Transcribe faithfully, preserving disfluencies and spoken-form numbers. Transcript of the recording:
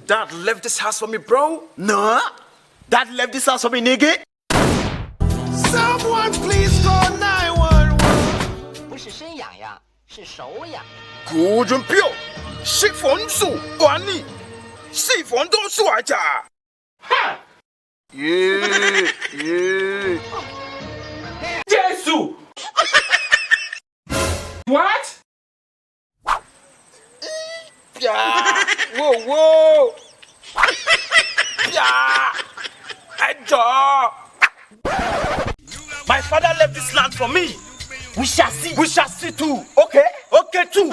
Dad left this house for me, bro. Nah. Dad left this house for me, nigga. Someone please call nine one one. 不是生痒痒，是手痒。 Good and pure. Shit for nsu, wani. Shit for nsu aja. Ha! Yeah, yeah. Jésù. What? Yeah. Whoa, whoa. Yeah. Ẹ jọ̀ọ́. My father left this land for me. We shall see. We shall see too. Okay. Okay too.